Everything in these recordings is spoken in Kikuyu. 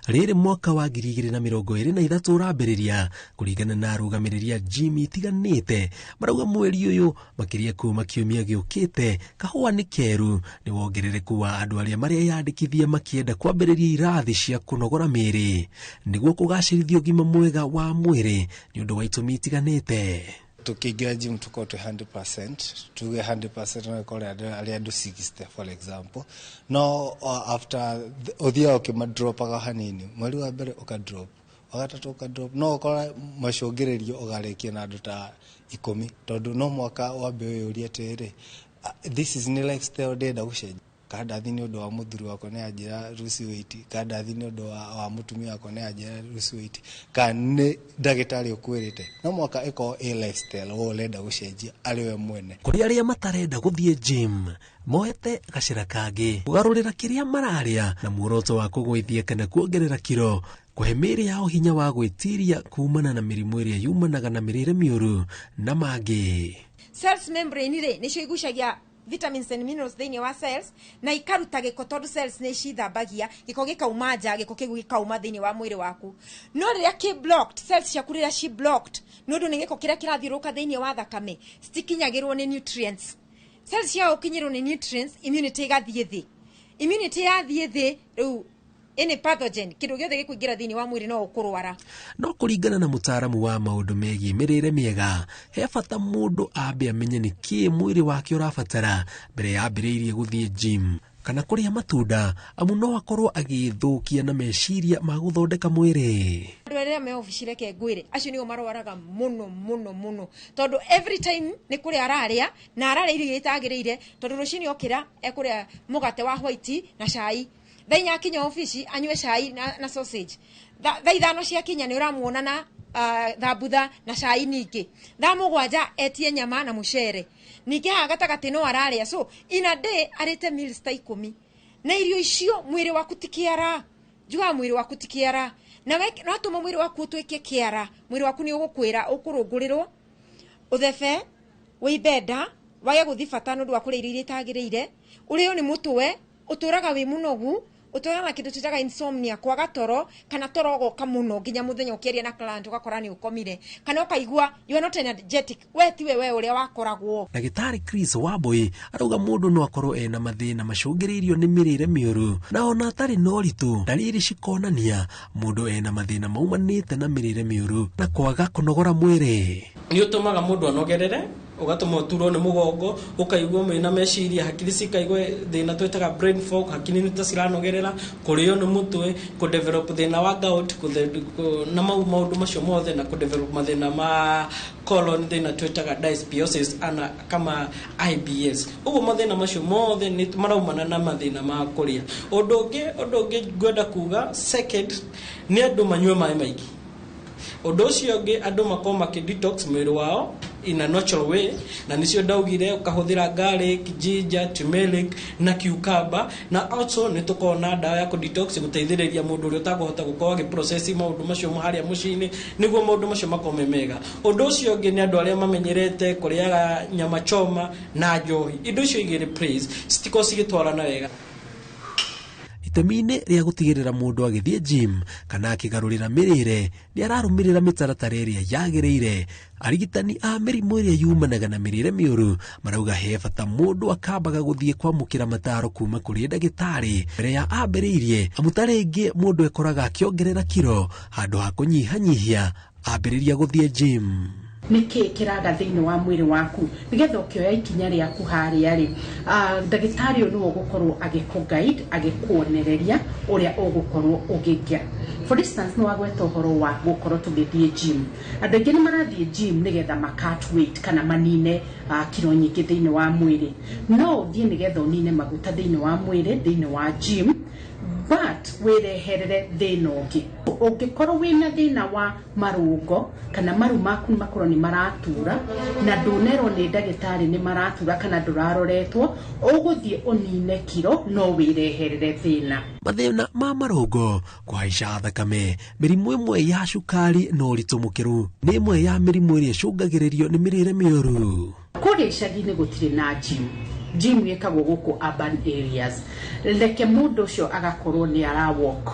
Rĩrĩ mwaka wa 2023 ũrambĩrĩria, kũringana na arũgamĩrĩri a gym itiganĩte, marauga mweri ũyũ makĩria kuma kiumia gĩũkĩte kahũa nĩ keru nĩ wongerereku wa andũ arĩa mareyandĩkithia makĩenda kwambĩrĩria irathi cia kũnogora mĩĩrĩ nĩguo kũgacĩrithia ũgima mwega wa mwĩrĩ nĩ ũndũ wa itũmi itiganĩte. Tukĩingĩra gym tukorwo twĩ 100%, tuge 100% no ĩkorwo arĩ andũ 60, for example. No after ũthiaga ũkĩmadropaga hanini, mweri wa mbere ũka drop, wa gatatũ ũka drop, no ũkora macũngĩrĩrio ũgarĩkia na andũ ta 10, tondũ no mwaka wambe wĩyũrie atĩrĩrĩ, this is nĩ lifestyle ndĩrenda gũcenjia, kana ndathi nĩ ũndũ wa mũthuri wakwa nĩ anjĩra lose weight, kana ndathi nĩ ũndũ wa mũtumia wakwa nĩ anjĩra lose weight, kana nĩ ndagĩtarĩ ũkwĩrĩte. No mwaka ĩkorwo ĩ lifestyle we ũrenda gũcenjia arĩ we mwene. Kũrĩ arĩa matarenda gũthiĩ gym, moete gacĩra kangĩ kũgarũrĩra kĩrĩa mararĩa na muoroto wa kũgũithia kana kuongerera kiro, kũhe mĩĩrĩ yao hinya wa gwĩtiria kumana na mĩrimũ ĩrĩa yumanaga na mĩrĩre mĩũru na mangĩ. Cells membrane rĩ, nĩcio igucagia vitamins and minerals thĩinĩ wa cells na ikaruta gĩko, tondũ cells nĩ cithambagia gĩko gĩkauma nja, gĩko kĩu gĩkauma thĩinĩ wa mwĩrĩ waku. No rĩrĩa kĩ blocked, cells ciaku rĩrĩa ci blocked nĩ ũndũ nĩ gĩko kĩrĩa kĩrathiũrũrũka thĩinĩ wa thakame, citikinyagĩrwo nĩ nutrients. Cells cia gũkinyĩrwo nĩ nutrients, immunity ĩgathiĩ thĩ. Immunity yathiĩ thĩ, rĩu any pathogen, kĩndũ gĩothe gĩkũingĩra thĩinĩ wa mwĩrĩ, no ũkũrwara. No kũringana na mũtaaramu wa maũndũ megiĩ mĩrĩre mĩega, he bata mũndũ ambe amenye nĩ kĩĩ mwĩrĩ wake ũrabatara mbere ya ambĩrĩirie gũthiĩ gym kana kũrĩa matunda, amu no akorwo agĩthũkia na meciria ma gũthondeka mwĩrĩ. Andũ arĩa me obici, reke ngwĩre, acio nĩo marwaraga mũno mũno mũno, tondũ every time nĩ kũrĩa ararĩa na ararĩa irio iria itagĩrĩire, tondũ rũcinĩ okĩra ekũrĩa mũgate wa white na cai, thaa 4 akinya obici anyue cai na sausage. Thaa 5 ciakinya nĩ ũramuona na thambutha na cai, ningĩ thaa 7 etie nyama na mũcere, ningĩ haha gatagatĩ no ararĩa. So in a day arĩte meals ta 10, na irio icio mwĩrĩ waku ti kĩara. Njugaga mwĩrĩ waku ti kĩara, na watũma mwĩrĩ waku ũtuĩke kĩara, mwĩrĩ waku nĩ ũgũkwĩra ũkũrũngũrĩrwo, ũthebe, wĩimbe nda, wage gũthi bata nĩ ũndũ wa kũrĩa irio iria itagĩrĩire, ũrĩo nĩ mũtwe, ũtũraga wĩ mũnogu, ũtũraga na kĩndũ twĩtaga insomnia, kwaga toro, kana toro ũgoka mũno nginya mũthenya ũkĩaria na client ũgakora nĩ ũkomire, kana ũkaigua you are not energetic, we tiwe we ũrĩa wakoragwo. Ndagĩtarĩ Chris Wambui arauga mũndũ no akorwo ena mathĩna macũngĩrĩirio nĩ mĩrĩre mĩũru, na ona atarĩ na ũritũ, ndariri cikonania mũndũ ena mathĩna maumanĩte na mĩrĩre mĩũru na kwaga kũnogora mwĩrĩ. Nĩ ũtũmaga mũndũ anogerere, ũgatũma ũturwo nĩ mũgongo, ũkaigua mwĩna meciria, hakiri cikaigua thĩna twĩtaga brain fog, hakiri nĩ ta ciranogerera, kũrĩo nĩ mũtwe, kũdevelop thĩna wa gout, na mau maũndũ macio mothe, na kũdevelop mathĩna ma colon, thĩna twĩtaga dysbiosis ana kama IBS. Ũguo mathĩna macio mothe nĩ maraumana na mathĩna ma kũrĩa. Ũndũ ũngĩ ngwenda kuga second nĩ andũ manyue maĩ maingĩ. Ũndũ ũcio ũngĩ, andũ makorwo makĩ detox mwĩrĩ wao in a natural way, na nĩcio ndaugire ũkahũthĩra garlic, ginger, turmeric na cucumber. Na also nĩ tũkoragwo na ndawa ya kũ detox gũteithĩrĩria mũndũ ũrĩa ũtakũhota gũkorwo agĩ process maũndũ macio harĩa mũciĩ-inĩ, nĩguo maũndũ macio makorwo me mega. Ũndũ ũcio ũngĩ nĩ andũ arĩa mamenyerete kũrĩaga nyama choma na njohi, indo icio igĩrĩ please citikorwo cigĩtwarana wega. Itemi-inĩ rĩa gũtigĩrĩra mũndũ agĩthiĩ gym kana akĩgarũrĩra mĩrĩre nĩ ararũmĩrĩra mĩtaratara ĩrĩa yagĩrĩire, arigitani a mĩrimũ ĩrĩa yumanaga na mĩrĩre mĩũru marauga he bata mũndũ akambaga gũthiĩ kwamũkĩra mataro kuma kũrĩ ndagĩtarĩ mbere ya ambĩrĩirie, amu ta rĩngĩ mũndũ ekoraga akĩongerera kiro handũ ha kũnyihanyihia ambĩrĩria gũthiĩ gym. Nĩ kĩ kĩraga thĩinĩ wa mwĩrĩ waku nĩgetha ũkĩoya ikinya rĩaku harĩa rĩ, ndagĩtarĩ ũyũ nĩwe ũgũkorwo agĩkũ guide, agĩkuonereria ũrĩa ũgũkorwo ũgĩkia. For instance, nĩ wagweta ũhoro wa gũkorwo tũgĩthiĩ gym. Andũ aingĩ nĩ marathiĩ gym nĩgetha ma cut weight kana manine kiro nyingĩ thĩinĩ wa mwĩrĩ. No ũthiĩ nĩgetha ũnine maguta thĩinĩ wa mwĩrĩ thĩinĩ wa gym, but wĩreherere thĩna ũngĩ. Ũngĩkorwo wĩna thĩna wa marũngo kana maru maku makorwo nĩ maratura na ndũnerwo nĩ ndagĩtarĩ nĩ maratura kana ndũraroretwo, ũgũthiĩ ũnine kiro no wĩreherere thĩna. Mathĩna ma marũngo, kũhaica thakame, mĩrimũ ĩmwe ya cukari na ũritũ mũkĩru nĩ ĩmwe ya mĩrimũ ĩrĩa ĩcũngagĩrĩrio nĩ mĩrĩre mĩũru. Kũrĩa icagi-inĩ gũtirĩ na gym. Gym ĩkagwo gũkũ urban areas. Reke mũndũ ũcio agakorwo nĩ ara walk,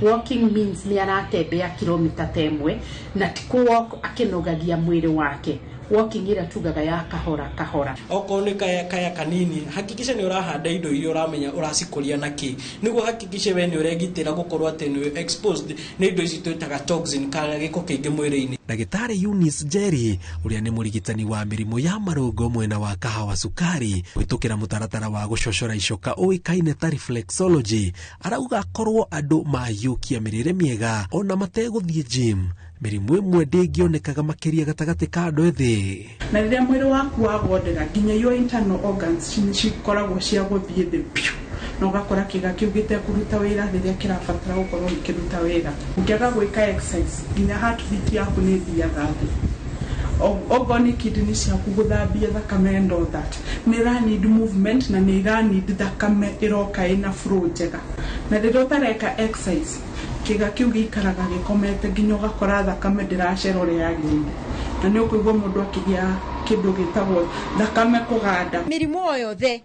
Walking means nĩ aratembea kilomita ta ĩmwe, na ti kũ walk akĩnogagia mwĩrĩ wake, walking ĩrĩa tugaga ya kahora kahora. Okorwo nĩ kaya kaya kanini, hakikisha nĩ ũrahanda indo iria ũramenya ũracikũria na kĩ, nĩguo hakikisha we nĩ ũregitĩra gũkorwo atĩ nĩ exposed nĩ indo ici twĩtaga toxin kana gĩko kĩingĩ mwĩrĩ-inĩ. Ndagĩtarĩ Eunice Njeri, ũrĩa nĩ mũrigitani wa mĩrimũ ya marũngo mwena wa kahawa cukari kũhĩtũkĩra mũtaratara wa gũcocora icoka ũĩkaine ta reflexology, arauga korwo andũ mahiũkia mĩrĩre mĩega ona mategũthiĩ gym, mĩrimũ ĩmwe ndĩngĩonekaga makĩria gatagatĩ ka andũ ethĩ. Na rĩrĩa mwĩrĩ waku wagondera, nginya your internal organs cikoragwo cia gũthiĩ thĩ piũ, na ũgakora kĩga kĩu gĩtekũruta wĩra rĩrĩa kĩrabatara gũkorwo gĩkĩruta wĩra. Ũngĩaga gwĩka exercise, nginya heartbeat yaku nĩ ĩthiaga thĩ. Okorwo nĩ kidney ciaku gũthambia thakame and all that, nĩ ĩra need movement na nĩ ĩra need thakame ĩroka ĩna flow njega. Na rĩrĩa ũtareka exercise, kĩga kĩu gĩikaraga gĩkomete nginya ũgakora thakame ndĩracera ũrĩa yagĩrĩire, na nĩ ũkũigua mũndũ akĩgĩa kĩndũ gĩtagwo thakame kũganda. Mĩrimũ o yothe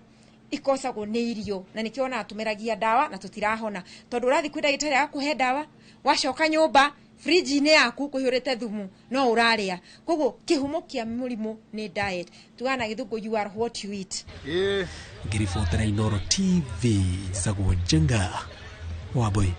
ikosagwo nĩ irio, na nĩkĩo ona tũmeragia ndawa na tũtirahona, tondũ ũrathiĩ kwĩ ndagĩtarĩ agakũhe ndawa, wacoka nyũmba fridge-inĩ yaku kũihũrĩte thumu no ũrarĩa. Koguo kĩhumo kĩa mũrimũ nĩ diet. Tugaga na Gĩthũngũ, "You are what you eat." Ngĩribotera Inooro TV, njĩtagwo Njenga Wambui.